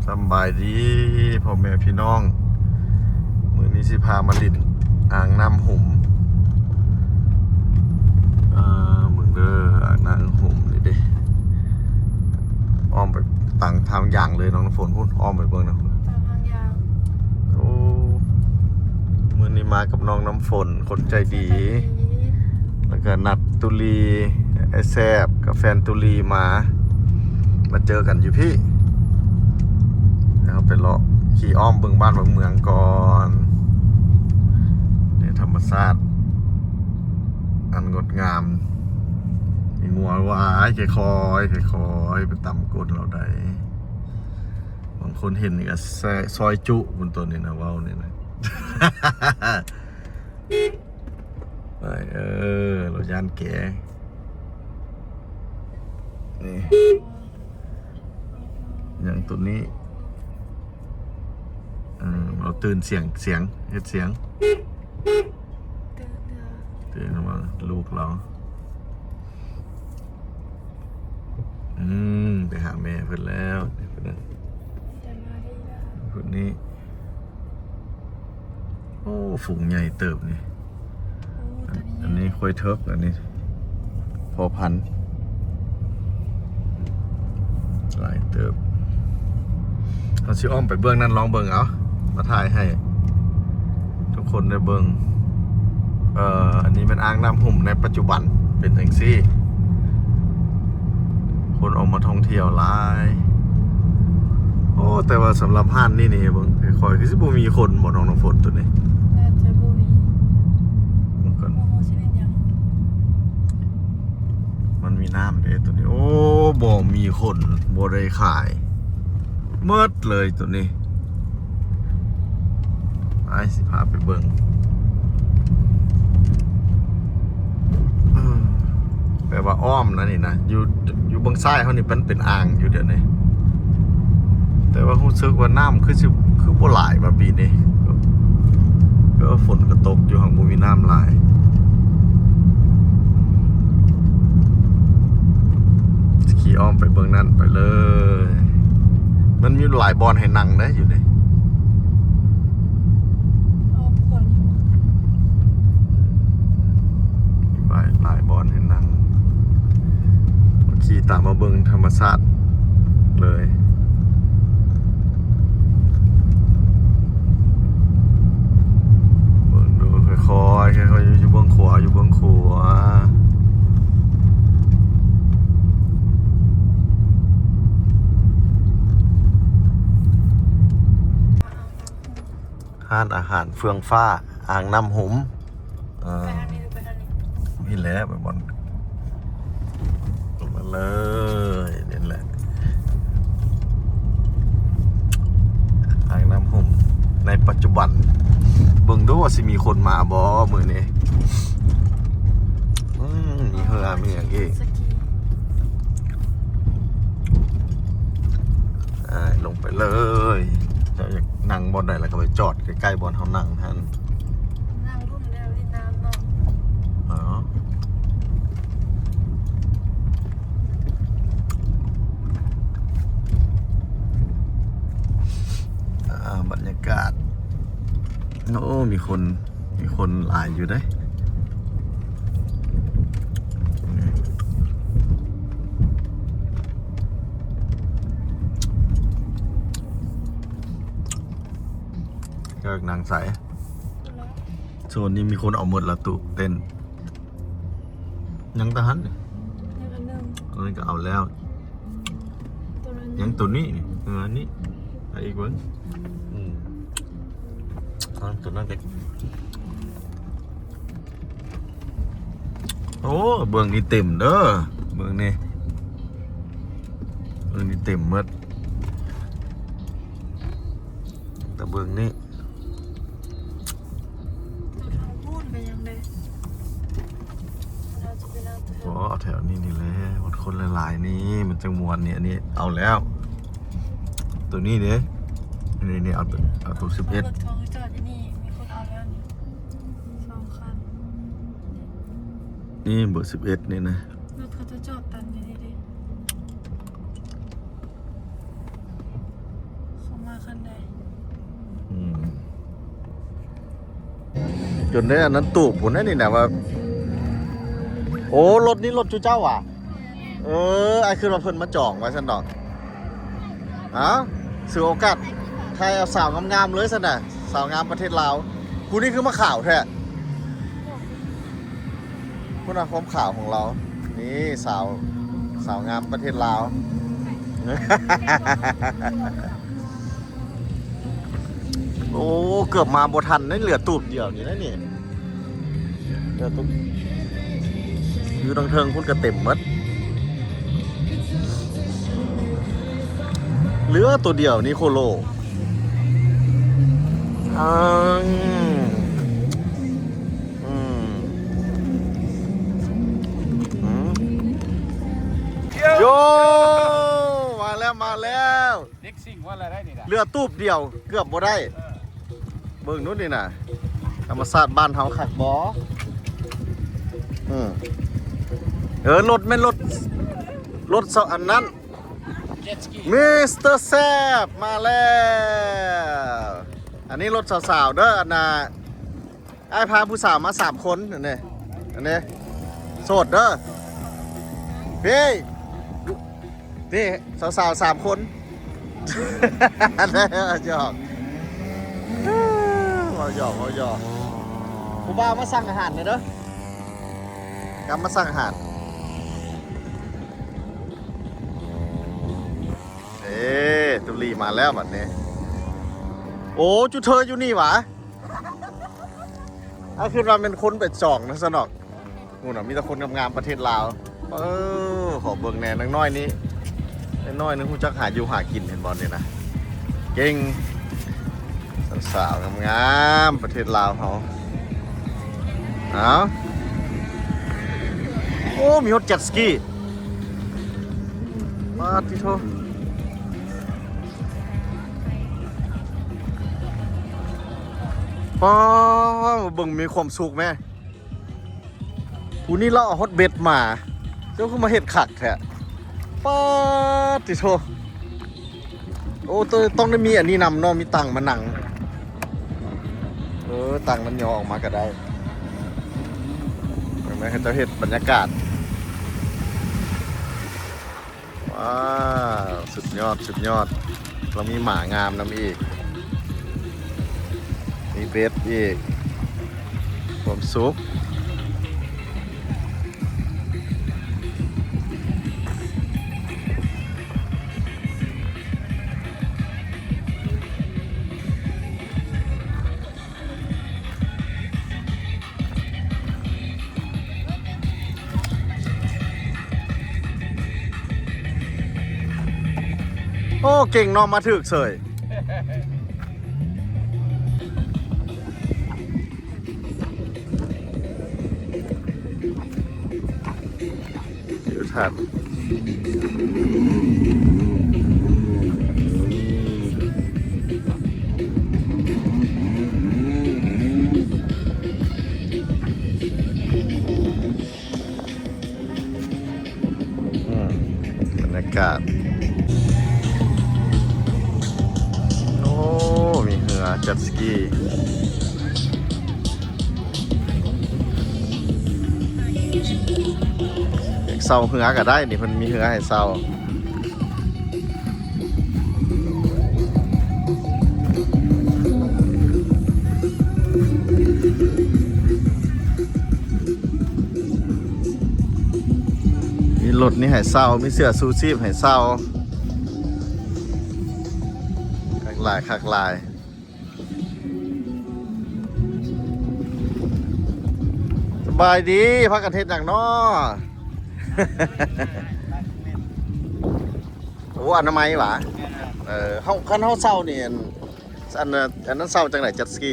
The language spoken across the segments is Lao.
ສຳບາຍດີພໍ່ແມ່ພີ່ນ້ອງ, ມື້ນີ້ຊິພາມາຫຼິ້ນອ່າງນ້ຳຫຸມ. ເອີ ເບິ່ງເດີ ອ່າງນ້ຳຫຸມນີ້ເດ້, ອ້ອມໄປຕາມທາງຢ່າງເລີຍນ້ອງນ້ຳຝົນ, ພຸ້ນ ອ້ອມໄປເບິ່ງນະ. ຕາມທາງຢ່າງ. ໂອ້ ມື້ນີ້ມາກັບນ້ອງນ້ຳຝົນ ຄົນໃຈດີ ໃຈດີ ແລ້ວກໍນັດຕຸລີ ອ້າຍແຊບກັບແຟນຕຸລີມາ ມາເຈີກັນຢູ່ພີ້. ແລ້ວໄປເລາະຂີ່ອ້ອມເບິ່ງບ້ານເບິ່ງເມືອງກ່ອນ. ໃນທຳມະຊາດອັນງົດງາມ, ມີງົວວາຍ ຄ່ອຍໆ ຄ່ອຍໆ ໄປຕຳກົ້ນລາວໄດ້. ບາງຄົນເຫັນນີ້ກໍຊອຍຈຸພຸ້ນ ໂຕນີ້ນະ ເວົ້ານີ້ນະ. ໄປ ເອີ ລາວຢ້ານແກ. ນີ້ ຫຍັງໂຕນີ້? ເອີ ລາວຕື່ນສຽງ ສຽງ ເຮັດສຽງ ຕື່ນ ຕື່ນວ່າລູກລາວ. ອືມ ໄປຫາແມ່ເພິ່ນແລ້ວ ເພິ່ນນັ້ນ ເພິ່ນນີ້. ໂອ້ ຝູງໃຫຍ່ເຕີບນີ້. ໂອ້ ອັນນີ້ ອັນນີ້ຄວາຍເທີກ, ອັນນີ້ພໍ່ພັນ ຫຼາຍເຕີບ. ເຮົາຊິອ້ອມໄປເບື້ອງນັ້ນ ລອງເບິ່ງເອົາ ມາຖ່າຍໃຫ້ທຸກຄົນໄດ້ເບິ່ງ. ເອີ ອັນນີ້ແມ່ນອ່າງນ້ຳຫຸມໃນປັດຈຸບັນເປັນຈັ່ງຊີ້, ຄົນອອກມາທ່ອງທ່ຽວຫຼາຍ. ໂອ້ ແຕ່ວ່າສຳລັບຮ້ານນີ້ນີ້ ເບິ່ງ ຄ່ອຍໆ ຄືຊິບໍ່ມີຄົນບໍ່ ນ້ອງນ້ຳຝົນ ໂຕນີ້? ໜ້າຈະບໍ່ມີ. ເບິ່ງກ່ອນ ບໍ່ຮູ້ຊິເປັນຫຍັງ. ມັນມີນ້ຳເດ້ໂຕນີ້. ໂອ້ ບໍ່ມີຄົນ ບໍ່ໄດ້ຂາຍ ໝົດເລີຍໂຕນີ້. ໄປ ຊິພາໄປເບິ່ງ. ເອີ ແປວ່າອ້ອມນະນີ້ນະ, ຢູ່ ຢູ່ເບື້ອງຊ້າຍເຮົານີ້ ມັນເປັນອ່າງຢູ່ດຽວນີ້, ແຕ່ວ່າຮູ້ສຶກວ່ານ້ຳຄືຊິ ຄືບໍ່ຫຼາຍວ່າປີນີ້. ເອີ ຝົນກໍຕົກຢູ່ ຫາກບໍ່ມີນ້ຳຫຼາຍ. ຂີ່ອ້ອມໄປເບື້ອງນັ້ນໄປເລີຍ. ມັນມີຫຼາຍບ່ອນໃຫ້ນັ່ງເດ້ຢູ່ນີ້. ອ້ອມຂວານີ້ ຫຼາຍ ຫຼາຍບ່ອນໃຫ້ນັ່ງ. ຂີ່ຕາມມາເບິ່ງທຳມະຊາດເລີຍ. ເບິ່ງດູ ຄ່ອຍໆ ຄ່ອຍໆ ຢູ່ເບື້ອງຂວາ ຢູ່ເບື້ອງຂວາ. ຮ້ານອາຫານເຟືອງຟ້າ ອ່າງນ້ຳຫຸມ. ເອີ ໄປທາງນີ້ ຫຼື ໄປທາງນີ້? ນີ້ແຫຼະ ໄປບ່ອນ ມາເລີຍ ນີ້ແຫຼະ ອ່າງນ້ຳຫຸມໃນປັດຈຸບັນ. ເບິ່ງດູວ່າຊິມີຄົນມາບໍ່ມື້ນີ້. ອືມ ມີເຮືອ ມີຫຍັງອີກ. ອ່າ ລົງໄປເລີຍ. ເຈົ້າຢາກນັ່ງບ່ອນໃດ ແລ້ວກໍໄປຈອດໃກ້ໆ ບ່ອນເຮົານັ່ງຫັ້ນ. ນັ່ງລຸ່ມແລ້ວຫຼິ້ນນ້ຳເນາະ. ອໍ ອ່າ ບັນຍາກາດ. ໂອ້ ມີຄົນ ມີຄົນຫຼາຍຢູ່ເດ້. ເຈົ້ານັ່ງໃສ? ໂຊນນີ້ມີຄົນເອົາໝົດລະ ຕູ້ເຕັ້ນ. ຍັງແຕ່ຫັ້ນນີ້ ຍັງອັນໜຶ່ງ ອັນນັ້ນກໍເອົາແລ້ວ. ໂຕນັ້ນ ຍັງໂຕນີ້ນີ້ ເອີ ອັນນີ້ ເອົາອີກເບິ່ງ. ອືມ ເອົາໂຕນັ້ນເດ້. ໂອ້ ເບື້ອງນີ້ເຕັມເດີ ເບື້ອງນີ້ ເບື້ອງນີ້ເຕັມໝົດ. ແຕ່ເບື້ອງນີ້ ເອົາທາງພຸ້ນໄປຍັງເດ້ ເຮົາຈະໄປນັ່ງແຖວ ບໍ່ ເອົາແຖວນີ້ນີ້ແຫຼະ ມັນຄົນຫຼາຍໆ ນີ້ມັນຈັ່ງມ່ວນນີ້. ອັນນີ້ເອົາແລ້ວ ໂຕນີ້ເດ້ ນີ້ໆ ເອົາໂຕ ເອົາໂຕສິບເອັດ. ລົດຂອງຈອດຢູ່ນີ້ ມີຄົນເອົາແລ້ວນີ້ ສອງຄັນ. ນີ້ເບີສິບເອັດນີ້ນະ ລົດເຂົາຈະຈອດຕັນຢູ່ນີ້ເດ້. ອືມ ຈົນໄດ້ອັນນັ້ນຕູບພຸ້ນນະນີ້ນະວ່າ ໂອ້ ລົດນີ້ລົດຈຸເຈົ້າຫວາ? ເອີ ອ້າຍຄິດວ່າເພິ່ນມາຈອງວ່າຊັ້ນດອກ. ເອົ້າ ຖືໂອກາດຖ່າຍເອົາສາວງາມໆເລີຍຊັ້ນນະ ສາວງາມປະເທດລາວ. ຜູ້ນີ້ຄືມາຂາວແທ້. ພຸ້ນນະ ຄວາມຂາວຂອງລາວ ນີ້ສາວ ສາວງາມປະເທດລາວ. ໂອ້ ເກືອບມາບໍ່ທັນເດ້ ເຫຼືອຕູບດຽວນີ້ນະນີ້ ເຫຼືອຕູບ ຢູ່ທາງເທິງພຸ້ນກະເຕັມໝົດ ເຫຼືອໂຕດຽວນີ້ໂຄໂລ. ອືມ ອືມ ອືມ ໂຢ ມາແລ້ວ ມາແລ້ວ ເດັກຊິງວ່າລະໄດ້ນີ້ນະ ເຫຼືອຕູບດຽວ ເກືອບບໍ່ໄດ້. ເອີ ເບິ່ງໂລດນີ້ນະ ທຳມະຊາດບ້ານເຮົາຄັກບໍ່? ອືມ ເອີ ລົດແມ່ນລົດ ລົດສະ ອັນນັ້ນ ເຈັດສະກີ ມິສເຕີແຊບມາແລ້ວ. ອັນນີ້ລົດສາວໆເດີ ອັນນ່າ ອ້າຍພາຜູ້ສາວມາສາມຄົນ ອັນນີ້ ອັນນີ້ໂສດເດີ ເອີ ນີ້ສາວໆສາມຄົນ ຫຍອກ ເວົ້າຫຍອກ ເວົ້າຫຍອກ. ຜູ້ບ່າວມາສັ່ງອາຫານແດ່ເດີ ກັບມາສັ່ງອາຫານ. ເອີ ຕຸລີມາແລ້ວບັດນີ້. ໂອ້ ຈຸເທີຢູ່ນີ້ຫວາ? ອ້າຍຄິດວ່າແມ່ນຄົນໄປຈອງນະຊະເນາະ. ໂອ້ນະ ມີແຕ່ຄົນງາມໆປະເທດລາວ. ເອີ ຂໍເບິ່ງແດ່ ນາງນ້ອຍນີ້ ນາງນ້ອຍນີ້ຮູ້ຈັກຫາຢູ່ຫາກິນ ເຫັນບໍ່ນີ້ນະ ເກັ່ງ. ສາວໆງາມໆປະເທດລາວເຮົາ. ເອົ້າ ໂອ້ ມີຮອດເຈັດສະກີ ປາດຕິໂທ ປ້າ ເບິ່ງມີຄວາມສຸກແມ້. ຜູ້ນີ້ລາວເອົາຮອດເບັດມາ ເຈົ້າຄືມາເຮັດຄັກແທ້ ປາດຕິໂທ. ໂອ້ ຕ້ອງ ຕ້ອງໄດ້ມີອັນນີ້ນຳເນາະ ມີຕັ່ງມານັ່ງ. ເອີ ຕັ່ງມັນຍໍອອກມາກະໄດ້. ເຫັນໄໝ ເຂົາເຈົ້າເຮັດບັນຍາກາດ. ວ້າວ ສຸດຍອດ ສຸດຍອດ. ລາວມີໝາງາມນຳອີກ ມີເບັດອີກ ຄວາມສຸກ. ໂອ້ ເກັ່ງເນາະ ມາຖືກເສີຍ. ອືມ ບັນຍາກາດ ໂອ້ ມີເຮືອເຈັດສະກີ ເຊົ່າເຮືອກະໄດ້ນີ້ ເພິ່ນມີເຮືອໃຫ້ເຊົ່າ. ມີລົດນີ້ໃຫ້ເຊົ່າ ມີເສື້ອຊູຊີບໃຫ້ເຊົ່າ ຄັກຫຼາຍ ຄັກຫຼາຍ. ສະບາຍດີ ພາກັນເຮັດຫຍັງນໍ? ໂອ້ ອະນາໄມຫວາ? ເອີ ເຮົາ ຄັນເຮົາເຊົ່ານີ້ ອັນ ອັນ ອັນນັ້ນເຊົ່າຈັ່ງໃດ ເຈັດສະກີ?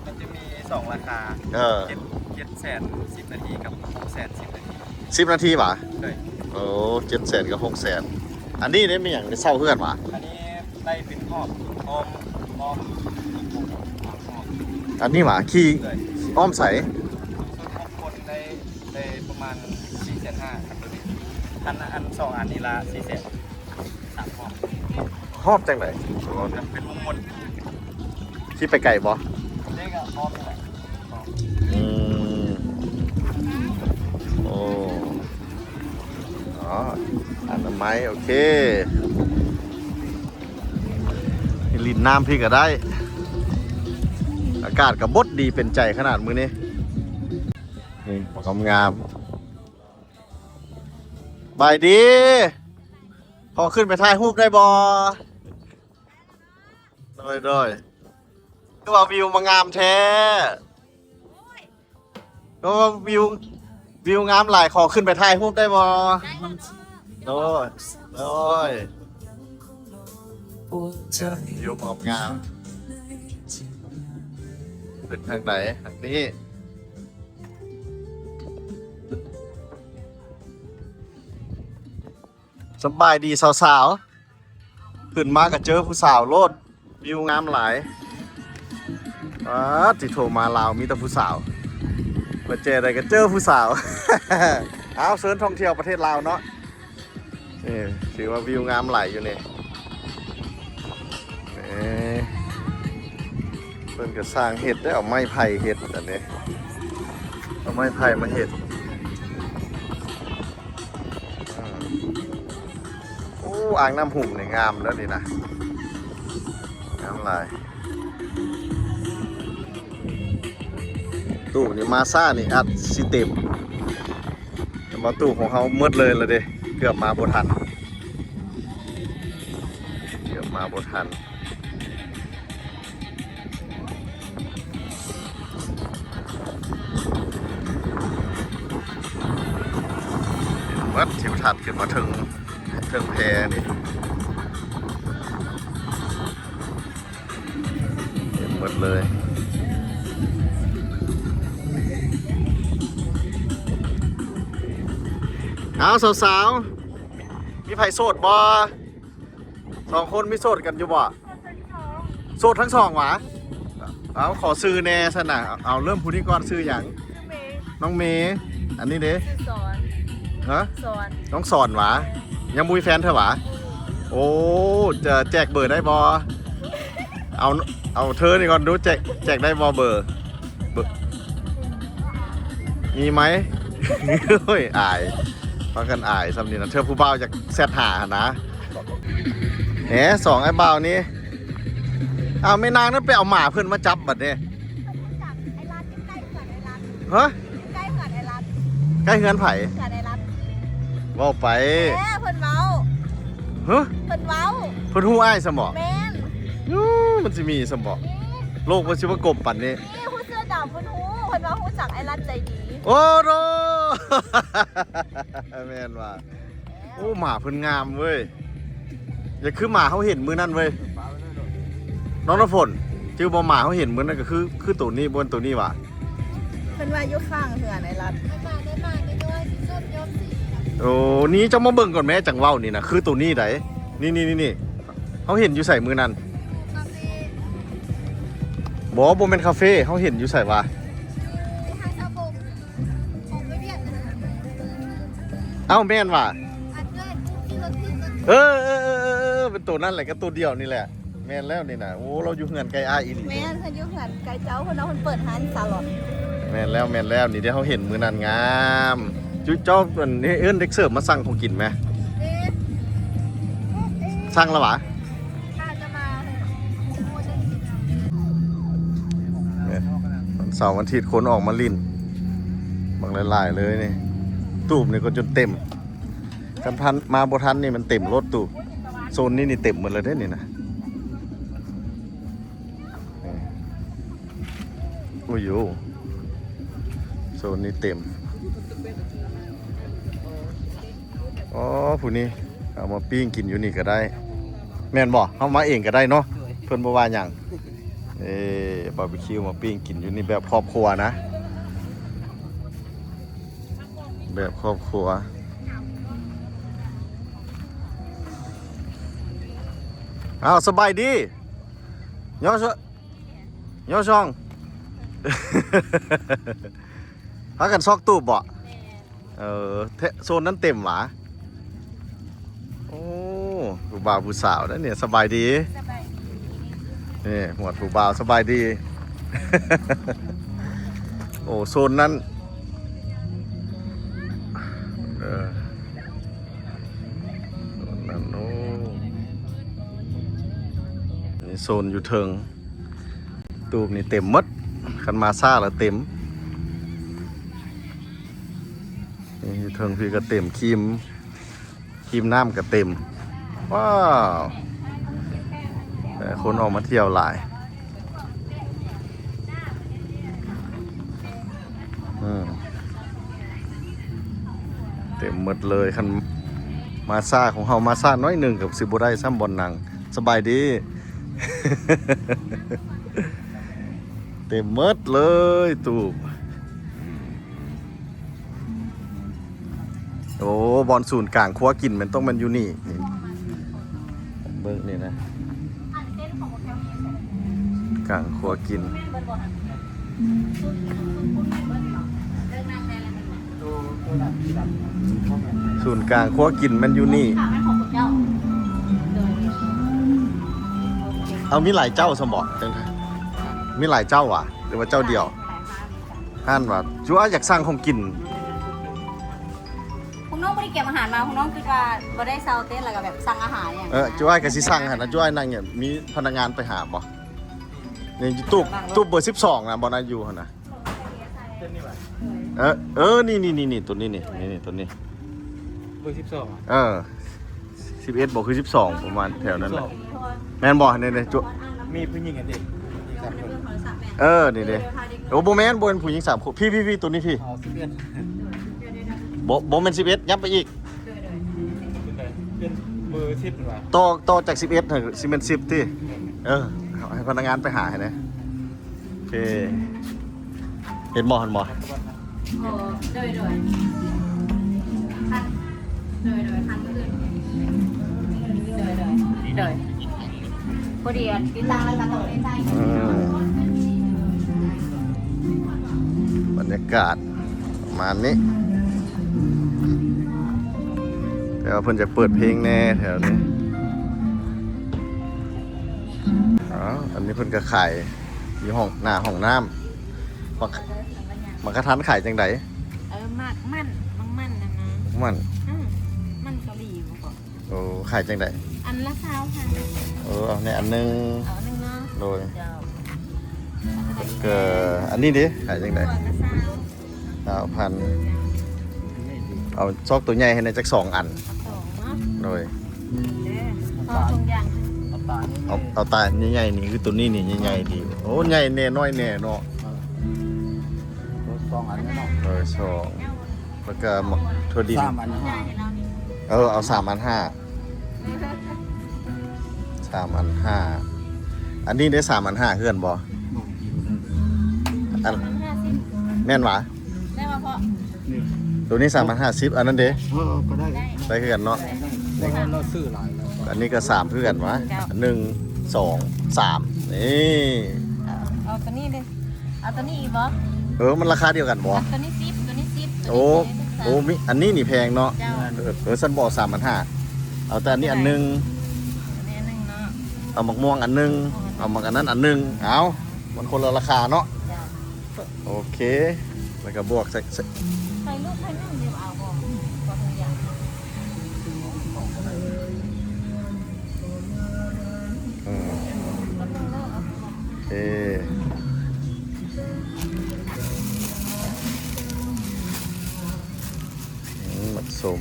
ມັນຈະມີສອງລາຄາ ເອີ ເຈັດ ເຈັດແສນສິບນາທີກັບຫົກແສນສິບນາທີ. ສິບນາທີຫວາ? ໂດຍ. ໂອ້ ເຈັດແສນກັບຫົກແສນ. ອັນນີ້ເດ້ ມີຫຍັງ ໄດ້ເຊົ່າເຮືອນຫວາ? ອັນນີ້ໄດ້ເປັນຮອບ ອ້ອມ ອ້ອມ ອັນນີ້ຫວາ? ຂີ່ ໂດຍ ອ້ອມໃສ? ຊຸດຫົກຄົນໄດ້ ໄດ້ປະມານສີ່ແສນຫ້າ ຄັນໂຕນີ້. ຄັນອັນສອງອັນນີ້ລະສີ່ແສນ ສາມຮອບ. ຮອບຈັ່ງໃດ? ເປັນວົງມົນ. ຊິໄປໄກບໍ່? ເດ້ກະຮອບນີ້ແຫຼະ. ອືມ ໂອ້ ອໍ ອະນາໄມ ໂອເຄ ຫຼິ້ນນ້ຳພີ້ກະໄດ້. ອາກາດກະບົດດີເປັນໃຈຂະໜາດມື້ນີ້. ນີ້ ງາມໆ. ສະບາຍດີ. ຂໍຂຶ້ນໄປຖ່າຍຮູບໄດ້ບໍ່? ໂດຍ ໂດຍ. ຄືວ່າວິວມາງາມແທ້. ກໍວ່າວິວ ວິວງາມຫຼາຍ, ຂໍຂຶ້ນໄປຖ່າຍຮູບໄດ້ບໍ່? ໄດ້ ໂດຍ ໂດຍ. ວິວງາມ. ຂຶ້ນທາງໃດ? ທາງນີ້. ສະບາຍດີສາວໆ. ຂຶ້ນມາກະເຈີຜູ້ສາວໂລດ. ວິວງາມຫຼາຍ. ປາດ ຊິໂທມາລາວມີແຕ່ຜູ້ສາວ. ມາແຈໃດກະເຈີຜູ້ສາວ. ເອົາ ເຊີນທ່ອງທ່ຽວປະເທດລາວເນາະ. ນີ້ ຖືວ່າວິວງາມຫຼາຍຢູ່ນີ້. ເອີ ເພິ່ນກະສ້າງເຮັດໄດ້ ເອົາໄມ້ໄຜ່ເຮັດອັນນີ້ ເອົາໄມ້ໄຜ່ມາເຮັດ. ອືມ ໂອ້ ອ່າງນ້ຳຫຸມນີ້ງາມເດີນີ້ນະ ງາມຫຼາຍ. ຕູ້ນີ້ມາຊ້ານີ້ອາດຊິເຕັມ. ແຕ່ວ່າຕູ້ຂອງເຮົາໝົດເລີຍລະເດ້ ເກືອບມາບໍ່ທັນ ເກືອບມາບໍ່ທັນ. ເຫັນໝົດທິວທັດຂຶ້ນມາເທິງ ເທິງແພນີ້. ເຫັນໝົດເລີຍ. ເອົາ ສາວໆ ມີໃຜໂສດບໍ່? ສອງຄົນມີໂສດກັນຢູ່ບໍ່? ໂສດທັງສອງຫວາ? ເອົາ ຂໍຊື່ແນ່ຊັ້ນນະ. ເອົາ ເລີ່ມຜູ້ນີ້ກ່ອນ ຊື່ຫຍັງ? ຊື່ເມ. ນ້ອງເມ. ອັນນີ້ເດ? ຊື່ສອນ. ຮະ? ສອນ. ນ້ອງສອນຫວາ? ຍັງບໍ່ມີແຟນເທື່ອຫວາ? ໂອ້ ຈະແຈກເບີໄດ້ບໍ່? ເອົາ ເອົາເທີນີ້ກ່ອນດູ ແຈກ ແຈກໄດ້ບໍ່ເບີ? ເບີ ມີໄໝ? ໂອ້ຍ ອາຍ ພາກັນອາຍຊ່ຳນີ້ນະ ເທື່ອຜູ້ບ່າວຢາກແຊັດຫາຫັ້ນນະ. ແຫມ ສອງອ້າຍບ່າວນີ້. ອ້າວ ແມ່ນາງນັ້ນໄປເອົາໝາເພິ່ນມາຈັບບັດນີ້. ຮະ? ໃກ້ເຮືອນໄອ້ລັດ. ໃກ້ເຮືອນໃຜ? ເຮືອນໄອ້ລັດ. ເວົ້າໄປ. ແທ້ ເພິ່ນເວົ້າ. ຮະ? ເພິ່ນເວົ້າ. ເພິ່ນຮູ້ອ້າຍຊະບໍ? ແມ່ນ. ໂອ້ ມັນຊິມີຊະບໍ? ນີ້ ໂລກມັນຊິມາກົມປານນີ້. ນີ້ ຜູ້ເສື້ອດຳເພິ່ນຮູ້ ເພິ່ນວ່າຮູ້ຈັກອ້າຍລັດໃຈດີ. ໂອ້ໂດ ແມ່ນວ່າ. ໂອ້ ໝາເພິ່ນງາມເວີ້ຍ. ຢ່າຄືໝາເຮົາເຫັນມື້ນັ້ນເວີ້ຍ ນ້ອງນ້ຳຝົນ. ຈື່ບໍ່ ໝາເຮົາເຫັນມື້ນັ້ນກະຄື ຄືໂຕນີ້ ບໍ່ແມ່ນໂຕນີ້ຫວາ? ເພິ່ນວ່າຢູ່ຂ້າງເຮືອນອ້າຍລັດ. ໂອ້ ນີ້ເຈົ້າມາເບິ່ງກ່ອນແມ້ ຈັ່ງເວົ້ານີ້ນະ ຄືໂຕນີ້ໃດ໋. ນີ້ໆໆ ເຮົາເຫັນຢູ່ໃສມື້ນັ້ນ? ບໍ່ ບໍ່ແມ່ນຄາເຟ ເຮົາເຫັນຢູ່ໃສຫວາ? ເອົ້າ ແມ່ນຫວາ? ເອີ ເອີ ເປັນໂຕນັ້ນແຫຼະ ກະໂຕດຽວນີ້ແຫຼະ. ແມ່ນແລ້ວນີ້ນະ. ໂອ້ ລາວຢູ່ເຮືອນໃກ້ອ້າຍອີ່ຫຼີ. ແມ່ນ ເພິ່ນຢູ່ເຮືອນໃກ້ເຈົ້າ ເພິ່ນວ່າເພິ່ນເປີດຮ້ານຊາລອນ. ແມ່ນແລ້ວ ແມ່ນແລ້ວ ນີ້ເດ້ ເຮົາເຫັນມື້ນັ້ນງາມ. ຈຸ ເຈົ້າ ອັນນີ້ ເອີ້ນເດັກເສີບມາສັ່ງຂອງກິນແມ. ເອີ ສັ່ງແລ້ວຫວາ? ຖ້າຈະມາ ແມ່ນ ວັນເສົາວັນອາທິດຄົນອອກມາຫຼິ້ນບັກຫຼາຍໆເລີຍນີ້. ຕູບນີ້ກໍຈົນເຕັມ. ຄັນທັນ ມາບໍ່ທັນນີ້ມັນເຕັມໂລດຕູບ. ໂຊນນີ້ນີ້ເຕັມໝົດແລ້ວເດ້ນີ້ນະ. ໂອ້ຍໂຫ ໂຊນນີ້ເຕັມ. ອໍ ຜູ້ນີ້ເອົາມາປີ້ງກິນຢູ່ນີ້ກໍໄດ້. ແມ່ນບໍ່? ເຮົາມາເອງກໍໄດ້ເນາະ. ໂດຍ. ເພິ່ນບໍ່ວ່າຫຍັງ. ເອີ ບາບີຄິວມາປີ້ງກິນຢູ່ນີ້ແບບຄອບຄົວນະ. ແບບຄອບຄົວ. ອ້າວ ສະບາຍດີ. ຍອຊ- ຍອຊອງ. ພາກັນຊອກຕູບບໍ? ແມ່ນ. ເອີ ແທ້ ໂຊນນັ້ນເຕັມຫວາ? ໂອ້ ຜູ້ບ່າວຜູ້ສາວເດ້ນີ້ ສະບາຍດີ. ສະບາຍດີ. ນີ້ ໝວດຜູ້ບ່າວ ສະບາຍດີ. ໂອ້ ໂຊນນັ້ນ ເອີ ໂຊນນັ້ນ ໂອ້ ນີ້ໂຊນຢູ່ເທິງ. ຕູບນີ້ເຕັມໝົດ ຄັນມາຊ້າລະເຕັມ. ນີ້ຢູ່ເທິງພີ້ກະເຕັມ ຄຣີມ ຄຣີມນ້ຳກະເຕັມ. ວ້າວ ແຕ່ຄົນອອກມາທ່ຽວຫຼາຍ. ອືມ ເຕັມໝົດເລີຍ. ຄັນມາຊ້າຂອງເຮົາ ມາຊ້າໜ້ອຍໜຶ່ງກະຊິບໍ່ໄດ້ຊ້ຳບ່ອນນັ່ງ. ສະບາຍດີ. ເຕັມໝົດເລີຍຕູບ. ໂອ້ ບ່ອນສູນກາງຄົວກິນແມ່ນຕ້ອງແມ່ນຢູ່ນີ້. ນີ້ ເບິ່ງນີ້ນະ ກາງຄົວກິນ. ສູນກາງຄົວກິນແມ່ນຢູ່ນີ້. ເອົາ ມີຫຼາຍເຈົ້າຊັ້ນບໍ? ມີຫຼາຍເຈົ້າຫວາ ຫຼືວ່າເຈົ້າດຽວ? ຫັ້ນຫວາ ຈຸອາຢາກສັ່ງຂອງກິນ. ພວກນ້ອງບໍ່ໄດ້ກຽມອາຫານມາ ພວກນ້ອງຄິດວ່າບໍ່ໄດ້ເຊົາເຕັນ ແລ້ວກະແບບສັ່ງອາຫານຫຍັງ. ເອີ ຈຸອາຍກະຊິສັ່ງຫັ້ນນະ ຈຸອາຍນັ່ງຫຍັງ ມີພະນັກງານໄປຫາບໍ່? ນີ້ ຕູບ ຕູບເບີສິບສອງນະ ບ່ອນນາຢູ່ຫັ້ນນະ. ເອີ ເອີ ນີ້ໆໆ ໂຕນີ້ນີ້ ນີ້ໆ ໂຕນີ້ ເບີສິບສອງ. ເອີ ສິບເອັດບໍ່ ຄືສິບສອງ ປະມານແຖວນັ້ນແຫຼະ. ສິບສອງ ແມ່ນບໍ່? ນີ້ໆ ຈຸ ມີຜູ້ຍິງອັນເດ ສາມຄົນ. ເອີ ນີ້ເດ. ໂອ້ ບໍ່ແມ່ນ ບໍ່ແມ່ນຜູ້ຍິງສາມຄົນ. ພີ້ໆໆ ໂຕນີ້ພີ້. ອໍ ສິບເອັດ ບໍ່ ບໍ່ແມ່ນສິບເອັດ ຍັບໄປອີກ. ເປັນໃດ ເປັນເບີສິບຫວາ? ຕໍ່ ຕໍ່ຈາກສິບເອັດຫັ້ນ ຊິແມ່ນສິບຕິ. ເອີ ໃຫ້ພະນັກງານໄປຫາໃຫ້ແດ່. ໂອເຄ ເຫັນບໍ່ ເຫັນບໍ່? ອໍ ໂດຍ ໂດຍ ທັນ ໂດຍ ໂດຍ ທັນມື້ອື່ນ ໂດຍ ໂດຍ ໂດຍ ພໍດີຕິດຕັ້ງແລ້ວກະຕ້ອງໄດ້ໃຊ້. ອືມ ບັນຍາກາດປະມານນີ້ ແຕ່ວ່າເພິ່ນຈະເປີດເພງແດ່ແຖວນີ້. ອ້າວ ອັນນີ້ເພິ່ນກະຂາຍ ຢູ່ຫ້ອງ ໜ້າຫ້ອງນ້ຳ. ໝາກ ໝາກກະທັນຂາຍຈັ່ງໃດ? ເອີ ໝາກມັນ ໝາກມັນຫັ້ນນະ ມັນ ອືມ ມັນເກົາຫຼີບໍ່? ໂອ້ ຂາຍຈັ່ງໃດ? ອັນລະຊາວພັນ. ເອີ ເອົາແດ່ອັນໜຶ່ງ. ເອົາອັນໜຶ່ງເນາະ. ໂດຍ ເຈົ້າ. ແລ້ວກະອັນນີ້ເດ ຂາຍຈັ່ງໃດ? ຊາວພັນ. ເອົາຊອກໂຕໃຫຍ່ໃຫ້ແດ່ຈັກສອງອັນ. ສອງເນາະ. ໂດຍ ເອົາສອງຢ່າງ. ເອົາ ເອົາຕາໃຫຍ່ໆນີ້ ຄືໂຕນີ້ນີ້ໃຫຍ່ໆດີ. ໂອ້ ໃຫຍ່ແດ່ ນ້ອຍແດ່ເນາະ. ເອີ ສອງອັນເນາະ. ເອີ ສອງ ແລ້ວກະໝາກຖົ່ວດິນ ສາມອັນຫ້າ. ເອີ ເອົາສາມອັນຫ້າ. ສາມອັນຫ້າ. ອັນນີ້ໄດ້ສາມອັນຫ້າຄືກັນບໍ່? ອັນ ແມ່ນຫວາ? ແມ່ນຫວາພໍ່? ໂຕນີ້ສາມພັນຫ້າສິບ ອັນນັ້ນເດ? ເອີ ກະໄດ້ ໄດ້ຄືກັນເນາະ. ເພາະວ່າເຮົາຊື້ຫຼາຍແລ້ວ. ອັນນີ້ກະສາມຄືກັນຫວາ? ເຈົ້າ ໜຶ່ງ ສອງ ສາມ ນີ້. ເອົາ ເອົາໂຕນີ້ເດ. ເອົາໂຕນີ້ອີກບໍ່? ເອີ ມັນລາຄາດຽວກັນບໍ່? ເອົາໂຕນີ້ສິບ ໂຕນີ້ສິບ. ໂອ້ ໂອ້ ມີ ອັນນີ້ນີ້ແພງເນາະ. ເຈົ້າ ເອີ ເອີ ຊັ້ນບໍ່ເອົາສາມພັນຫ້າ ເອົາແຕ່ອັນນີ້ອັນໜຶ່ງ. ອັນນີ້ອັນໜຶ່ງເນາະ. ເອົາໝາກມ່ວງອັນໜຶ່ງ ເອົາໝາກອັນນັ້ນອັນໜຶ່ງ. ເອົາ ມັນຄົນລະລາຄາເນາະ. ເຈົ້າ ໂອເຄ ແລ້ວກະບວກໃສ່ ໃສ່ ໃສ່ລູກໃສ່ໜຶ່ງດຽວເອົາບໍ່? ບໍ່ທັນຢາກ ອືມ ໂອເຄ ອືມ ໝາກສົ້ມ.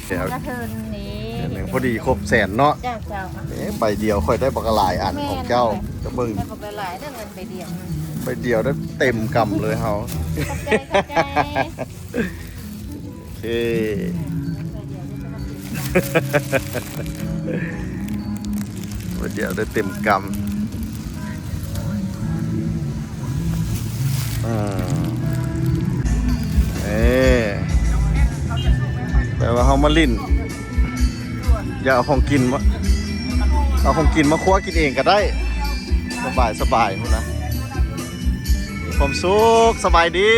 ແລ້ວ ກະເທິນນີ້ ອັນໜຶ່ງພໍດີຄົບແສນເນາະ. ເຈົ້າ ເຈົ້າ. ເອີ ໃບດຽວຂ້ອຍໄດ້ບັກຫຼາຍອັນ ແມ່ນ ຂອງເຈົ້າ ຈະເບິ່ງ ໄດ້ບັກຫຼາຍໆເດີ ເງິນໃບດຽວ ໃບດຽວໄດ້ເຕັມກຳເລີຍເຮົາ. ຂອບໃຈ ຂອບໃຈ. ໂອເຄ ໃບດຽວໄດ້ເຕັມກຳ. ອືມ ເອີ ແປວ່າເຮົາມາຫຼິ້ນ ຢາກເອົາຂອງກິນມາ ເອົາຂອງກິນມາຄົວກິນເອງກະໄດ້ ສະບາຍ ສະບາຍພຸ້ນນະ ມີຄວາມສຸກ. ສະບາຍດີ.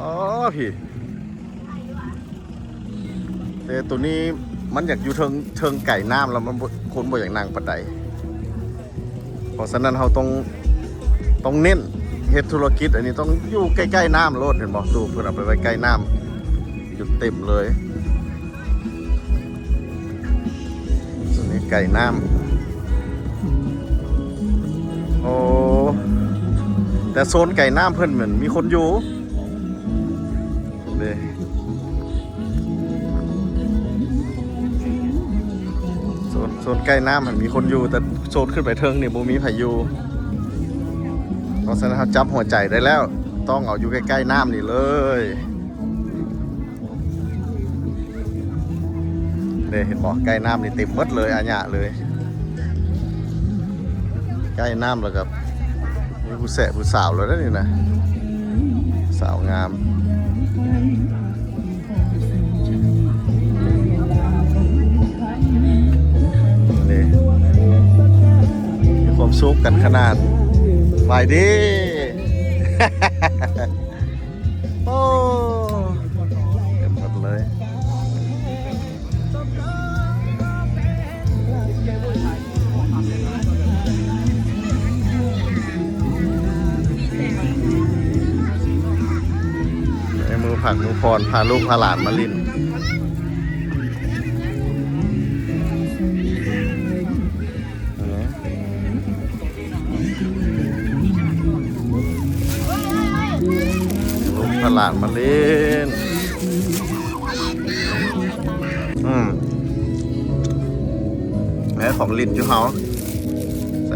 ອໍ ພີ້ ແຕ່ໂຕນີ້ມັນຢາກຢູ່ເທິງ ເທິງໄກນ້ຳ ແລ້ວມັນບໍ່ ຄົນບໍ່ຢາກນັ່ງປານໃດ. ເພາະສະນັ້ນເຮົາຕ້ອງ ຕ້ອງເນັ້ນເຮັດທຸລະກິດ ອັນນີ້ຕ້ອງຢູ່ໃກ້ໆນ້ຳໂລດ. ເຫັນບໍ່? ຕູ້ເພິ່ນເອົາໄປໄວ້ໃກ້ນ້ຳ ຈົນເຕັມເລີຍ. ໂຊນນີ້ໃກ້ນ້ຳ. ໂອ້ ແຕ່ໂຊນໃກ້ນ້ຳເພິ່ນແມ່ນມີຄົນຢູ່ເດ້. ໂຊນ ໂຊນໃກ້ນ້ຳຫັ້ນມີຄົນຢູ່ ແຕ່ໂຊນຂຶ້ນໄປເທິງນີ້ບໍ່ມີໃຜຢູ່. ເພາະສະນັ້ນເຮົາຈັບຫົວໃຈໄດ້ແລ້ວ ຕ້ອງເອົາຢູ່ໃກ້ໆນ້ຳນີ້ເລີຍ. ເດ້ ເຫັນບໍ່? ໃກ້ນ້ຳນີ້ເຕັມໝົດເລີຍ ອາຍະເລີຍ. ໃກ້ນ້ຳແລ້ວກໍມີຜູ້ແຊະຜູ້ສາວແລ້ວເດ້ນີ້ນະ ສາວງາມ. ເດ້ ມີຄວາມສຸກກັນຂະໜາດ. ສະບາຍດີ. ໂອ້ ເຕັມໝົດເລີຍ. ໃນມື້ພັກມື້ຜ່ອນ ພາລູກພາຫຼານມາຫຼິ້ນ. ລູກພາຫຼານມາຫຼິ້ນ. ອືມ ແມ່ຂອງຫຼິ້ນຢູ່ເຮົາ ແຊ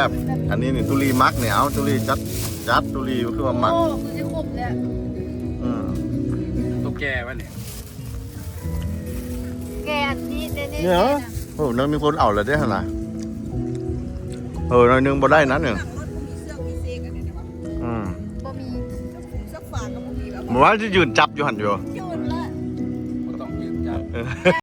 ບ. ອັນນີ້ນີ້ ຕຸລີມັກນີ້. ເອົາ ຕຸລີຈັດ ຈັດ ຕຸລີຄືວ່າມັກ. ໂອ້ ຄືຊິຄົບແລ້ວ. ອືມ ຕົວແກ່ວະນີ້. ແກະອັນນີ້ແນ່ໆ ເອີ ແນ່ນະ. ໂອ້ ນັ້ນມີຄົນເອົາແລ້ວເດ້ຫັ້ນນະ. ເອີ ໜ້ອຍໜຶ່ງບໍ່ໄດ້ນະນີ້. ຫຼັງລົດບໍ່ມີເຊືອກມີເຊກອັນນີ້ນະວະ. ອືມ ບໍ່ມີ ເຊືອກຂຸມເຊືອກຟາງກໍບໍ່ມີແລ້ວ. ເມື່ອວານຊິຢືນຈັບຢູ່ຫັ້ນຢູ່. ຢືນລະ ບໍ່ຕ້ອງຢືນຈັບ. ເອີ.